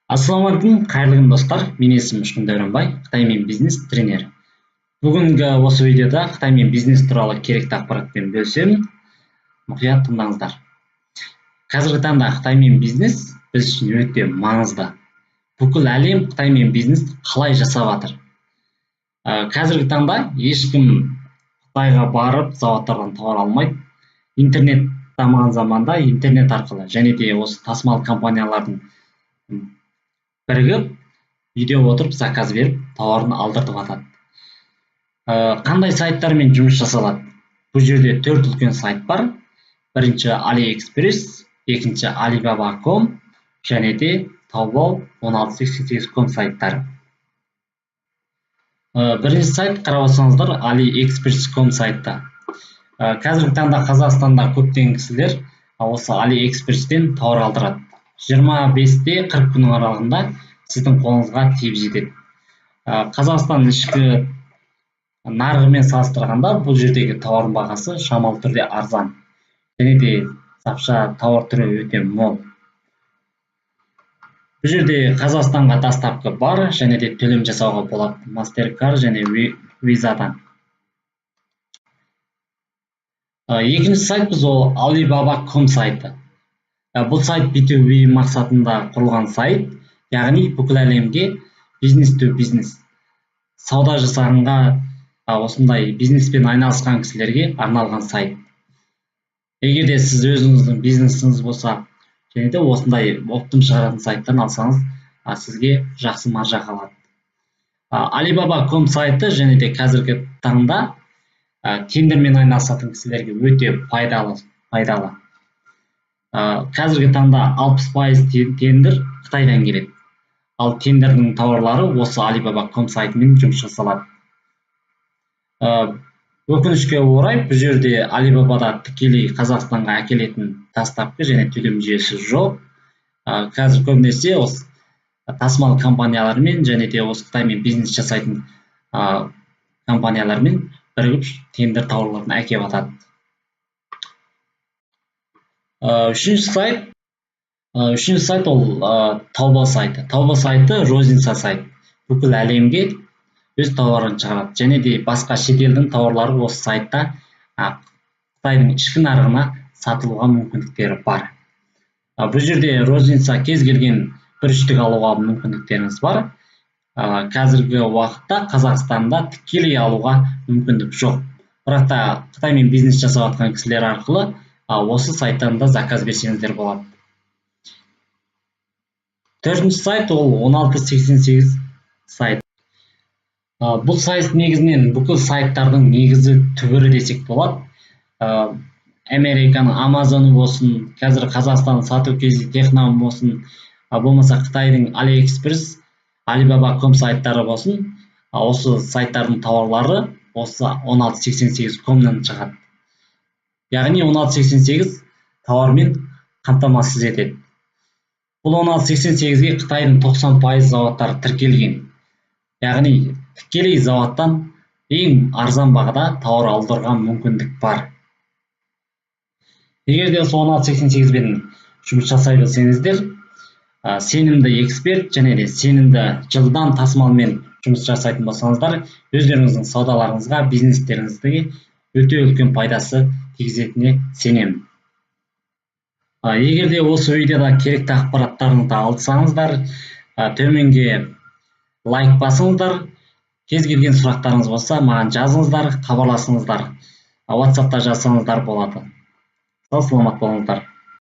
Ассалаумағалейкум, қайырлы күн, достар! Менің есімім Ұшқын Дәуренбай, Қытаймен бизнес тренері. Бүгінгі осы видеода Қытаймен бизнес туралы керекті ақпаратпен бөлісемін. Мұқият тыңдаңыздар. Қазіргі таңда Қытаймен бизнес біз үшін өте маңызды. Бүкіл әлем Қытаймен бизнес қалай жасап жатыр? Қазіргі таңда ешкім Қытайға барып, зауыттардан тауар алмайды. Интернет дамыған заманда интернет арқылы және де осы тасымал компаниялардың бірігіп, үйде отырып заказ беріп, тауарын алдыртып жатады. Қандай сайттармен жұмыс жасалады? Бұл жерде төрт үлкен сайт бар: бірінші AliExpress, екінші Alibaba.com және де Taobao 1688.com сайттары. Бірінші сайт, қарап отырсаңыздар, AliExpress.com сайты. Қазіргі таңда Қазақстанда көптеген кісілер осы AliExpress-тен тауар алдырады. 25-те 40 күннің аралығында сіздің қолыңызға тиіп жетеді. Қазақстан ішкі нарығымен салыстырғанда бұл жердегі тауардың бағасы шамалы түрде арзан және де сапша тауар түрі өте мол. Бұл жерде Қазақстанға доставка бар және де төлем жасауға болады Мастеркард және Визадан. Екінші сайт біз ол Alibaba.com сайты. Бұл сайт B2B мақсатында құрылған сайт, яғни бүкіл әлемге бизнес ту бизнес сауда жасағанға, осындай бизнеспен айналысқан кісілерге арналған сайт. Егер де сіз өзіңіздің бизнесіңіз болса және де осындай оптом шығаратын сайттан алсаңыз, сізге жақсы маржа қалады. Alibaba.com сайты және де қазіргі таңда тендермен айналысатын кісілерге өте пайдалы. Қазіргі таңда 60% тендер Қытайдан келеді, ал тендердің тауарлары осы Alibaba.com сайтымен жұмыс жасалады. Өкінішке орай, бұл жерде Alibabада тікелей Қазақстанға әкелетін доставка және төлем жүйесі жоқ. Қазір көбінесе осы тасымал компанияларымен және де осы Қытаймен бизнес жасайтын компаниялармен бірігіп, тендер тауарларын әкеліп жатады. Үшінші сайт ол Taobao сайты. Taobao сайты розница сайт, бүкіл әлемге өз тауарын шығарады және де басқа шетелдің тауарлары осы сайтта Қытайдың ішкі нарығына сатылуға мүмкіндіктері бар. Бұл жерде розница кез келген бір үштік алуға мүмкіндіктеріңіз бар. Қазіргі уақытта Қазақстанда тікелей алуға мүмкіндік жоқ, бірақ та Қытаймен бизнес жасап жатқан кісілер арқылы осы сайттан да заказ берсеңіздер болады. Төртінші сайт ол 1688 сайт. Бұл сайт негізінен бүкіл сайттардың негізі, түбірі десек болады. Американың Амазоны болсын, қазір Қазақстанның сату kz, Технам болсын, болмаса Қытайдың AliExpress, Alibaba.com сайттары болсын, осы сайттардың тауарлары осы 1688 комнан шығады, яғни 1688 тауармен қамтамасыз етеді. Бұл 1688-ге Қытайдың 90% зауыттары тіркелген, яғни тікелей зауыттан ең арзан бағада тауар алдыруға мүмкіндік бар. Егер де осы 1688-бен жұмыс жасай білсеңіздер, сенімді эксперт және де сенімді жылдам тасымалмен жұмыс жасайтын болсаңыздар, өздеріңіздің саудаларыңызға, бизнестеріңізге өте үлкен пайдасы тигізетініне сенемін. Егер де осы видеода керекті ақпараттарыңызды алсаңыздар, төменге лайк басыңыздар. Кез келген сұрақтарыңыз болса, маған жазыңыздар, хабарласыңыздар, WhatsAppта жазсаңыздар болады. Сау саламат болыңыздар.